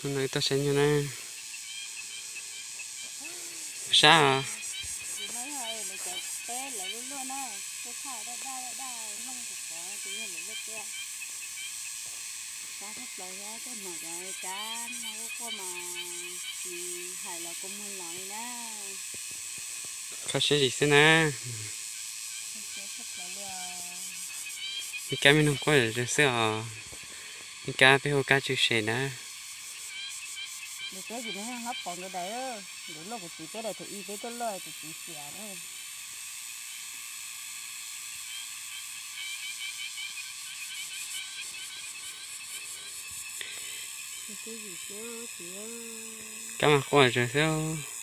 Tus no tuaj saib nyuj na. Sab os. Kho siab zim xwb na. Nkab me noog quaj zom zaws xwb os. Nkab peb hu kab tsw sem na. Peb tsis hlob pom nkawd daim, nkawd luaj kuv txiv peb daim thaum ub peb tuaj luaj kuv txiv xiam na. Kab mas quaj zom zaws xwb.